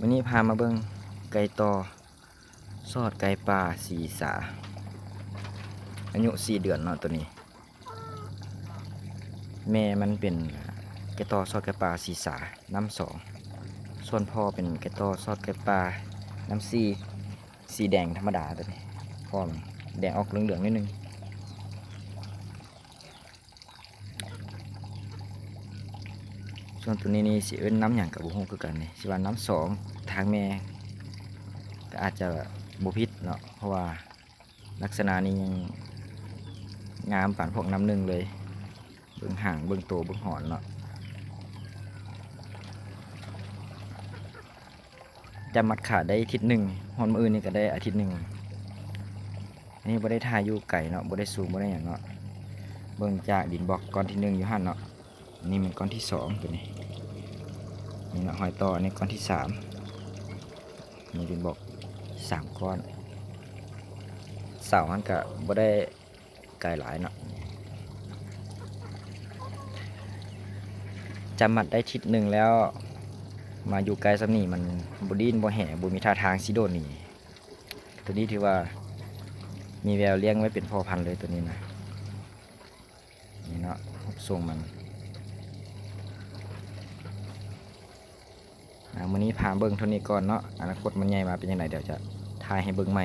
ມື້ນີ້ພາມາເບິ່ງໄກ່ຕໍ່ຊອດໄກ່ປ່າສີສາ ອາຍຸສີ່ເດືອນເນາະ ໂຕນີ້. ແມ່ມັນເປັນໄກ່ຕໍ່ຊອດໄກ່ປ່າສີສາ ນ້ຳສອງ ສ່ວນພໍ່ເປັນໄກ່ຕໍ່ຊອດໄກ່ປ່ານ້ຳສີ່ ສີແດງທຳມະດາໂຕນີ້ ພໍ່ມັນແດງອອກເຫຼືອງໆໜ້ອຍໜຶ່ງ. ສ່ວນໂຕນີ້ນີ້ຊິເອີ້ນນ້ຳຫຍັງກໍບໍ່ຮູ້ຄືກັນນີ້ ຊິວ່ານ້ຳສອງ ທາງແມ່ກໍອາດຈະບໍ່ຜິດເນາະ ເພາະວ່າລັກສະນະນີ້ຍັງງາມປານພວກນ້ຳໜຶ່ງເລີຍ ເບິ່ງຫາງ ເບິ່ງໂຕ ເບິ່ງຫອນເນາະ. ຈຳມັດຂາຍໄດ້ທິດໜຶ່ງ ຮອດມື້ອື່ນນີ້ກໍໄດ້ອາທິດໜຶ່ງ. ອັນນີ້ບໍ່ໄດ້ຖ່າຍຢູ່ໄກເນາະ ບໍ່ໄດ້ຊູມ ບໍ່ໄດ້ຫຍັງເນາະ ເບິ່ງຈາກດິນບລັອກກ້ອນທີໜຶ່ງຢູ່ຫັ້ນເນາະ. ອັນນີ້ແມ່ນກ້ອນທີສອງ ໂຕນີ້ ນີ້ເນາະ ຮອຍຕໍ່ ອັນນີ້ກ້ອນທີສາມ ມີດິນບລັອກສາມກ້ອນ ເສົາຫັ້ນກະບໍ່ໄດ້ ໄກຫຼາຍເນາະ ຈຳມັດໄດ້ທິດໜຶ່ງແລ້ວ ມາຢູ່ໃກ້ສ່ຳນີ້ມັນບໍ່ດີ້ນບໍ່ແຫວ ບໍ່ມີທ່າທາງຊິໂດດໜີ. ໂຕນີ້ຖືວ່າມີແວວລ້ຽງໄວ້ເປັນພໍ່ພັນເລີຍໂຕນີ້ນະ. ນີ້ເນາະ ຮູບຊົງມັນ ອາ ມື້ນີ້ພາເບິ່ງເທົ່ານີ້ກ່ອນເນາະ ອະນາຄົດມັນໃຫຍ່ມາເປັນຈັ່ງໃດ ດຽວຈະຖ່າຍໃຫ້ເບິ່ງໃໝ່.